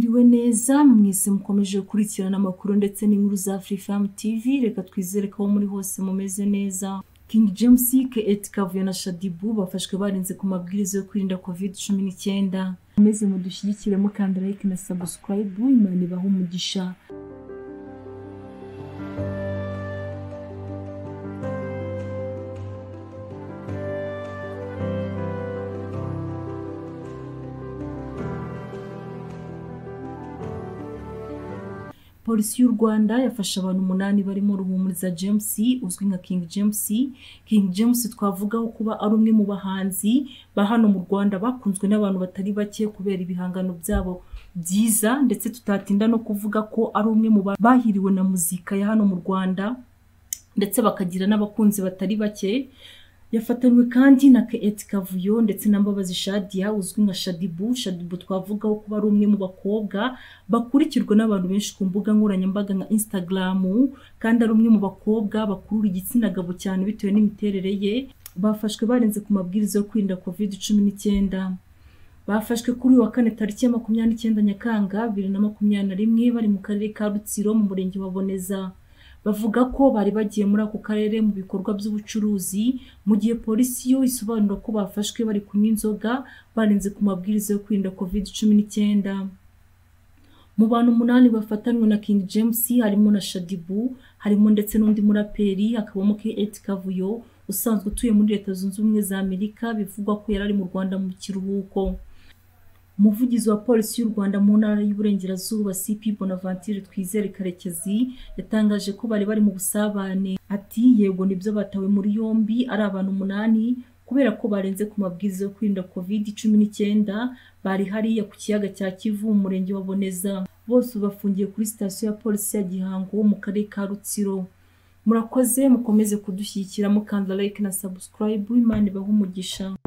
Mwiriwe neza mwese mukomeje gukurikirana amakuru ndetse n'inkuru za Afrifame TV, reka twizere ko aho muri hose mumeze neza. King James, Kate Kavuyo na Shaddy Boo bafashwe barenze ku mabwiriza yo kwirinda Covid-19. Mukomeze mudushyigikire mukanda like na subscribe, Imana ibahe umugisha. Polisi y'u Rwanda yafashe abantu 8 barimo Ruhumuriza James uzwi nka King James. King James twavugaho kuba ari umwe mu bahanzi ba hano mu Rwanda bakunzwe n'abantu batari bake kubera ibihangano byabo byiza, ndetse tutatinda no kuvuga ko ari umwe mu bahiriwe na muzika ya hano mu Rwanda ndetse bakagira n'abakunzi batari bake. Yafatanywe kandi na Kate Kavuyo ndetse na Mbabazi Shadia uzwi nka Shaddy Boo. Shaddy Boo twavugaho kuba ari umwe mu bakobwa bakurikirwa n'abantu benshi ku mbuga nkoranyambaga nka Instagram, kandi ari umwe mu bakobwa bakurura igitsina gabo cyane bitewe n'imiterere ye. Bafashwe barenze ku mabwiriza yo kwirinda Covid-19. Bafashwe kuri uyu wa kane tariki ya 29 Nyakanga 2021 bari mu karere ka Rutsiro mu murenge wa Boneza. Bavuga ko bari bagiye muri ako karere mu bikorwa by'ubucuruzi, mu gihe polisi yo isobanura ko bafashwe bari kunywa inzoga barenze ku mabwiriza yo kwirinda Covid-19. Mu bantu 8 bafatanywe na King James harimo na Shaddy Boo, harimo ndetse n'undi muraperi, hakabamo Kate Kavuyo usanzwe utuye muri Leta Zunze Ubumwe za Amerika, bivugwa ko yari ari mu Rwanda mu kiruhuko. Umuvugizi wa polisi y'u Rwanda mu ntara y'Iburengerazuba CP Bonaventure Twizere Karekezi yatangaje ko bari bari mu busabane. Ati yego nibyo batawe muri yombi ari abantu 8 kubera ko barenze ku mabwiriza yo kwirinda Covid-19, bari hariya ku kiyaga cya Kivu mu murenge wa Boneza. Bose bafungiye kuri sitasiyo ya polisi ya Gihango mu karere ka Rutsiro. Murakoze, mukomeze kudushyigikira mukanda like na subscribe, Imana ibahe umugisha.